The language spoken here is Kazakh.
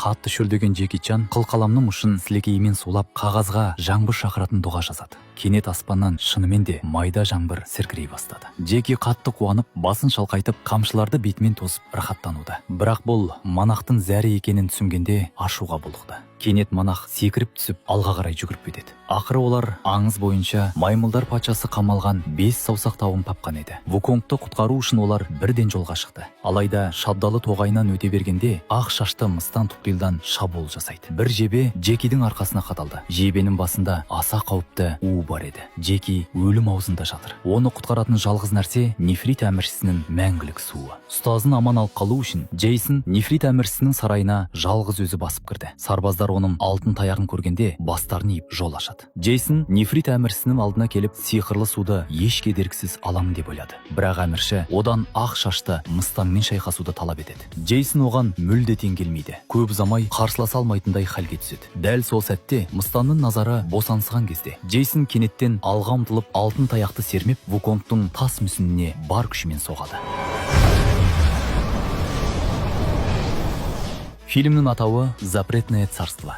Қатты шөлдеген Джеки Чан қылқаламның ұшын сілекейімен сулап, қағазға жаңбыр шақыратын дұға жазады. Кенет аспаннан шынымен де майда жаңбыр сіркірей бастады. Джеки қатты қуанып, басын шалқайтып, қамшыларды бетімен тосып рахаттануда. Бірақ бұл монахтың зәрі екенін түсінгенде, ашуға булықты. Кенет монах секіріп түсіп, алға қарай жүгіріп кетеді. Ақыры олар аңыз бойынша маймылдар патшасы қамалған Бес саусақ тауын тапқан еді. Вуконгты құтқару үшін олар бірден жолға шықты. Алайда шабдалы тоғайынан өте бергенде, ақ шашты мыстан тұтқиылдан шабуыл жасайды. Бір жебе Джекидің арқасына қадалды. Жебенің басында аса қауіпті у бар еді. Джеки өлім аузында жатыр. Оны құтқаратын жалғыз нәрсе — нефрит әміршісінің мәңгілік суы. Ұстазын аман алып қалу үшін Джейсон нефрит әміршісінің сарайына жалғыз өзі басып кірді. Сарбаздар оның алтын таяғын көргенде, бастарын иіп жол ашады. Джейсон нефрит әміршісінің алдына келіп, сиқырлы суды еш кедергісіз аламын деп ойлады. Бірақ әмірші одан ақ шашты мыстанмен шайқасуды талап етеді. Джейсон оған мүлде тең келмейді. Көп ұзамай қарсыласа алмайтындай халге түседі. Дәл сол сәтте, мыстанның назары босаңсыған кезде, Джейсон кенеттен алға ұмтылып, алтын таяқты сермеп, Вуконгтың тас мүсініне бар күшімен соғады. Фильмнің атауы «Запретное царство».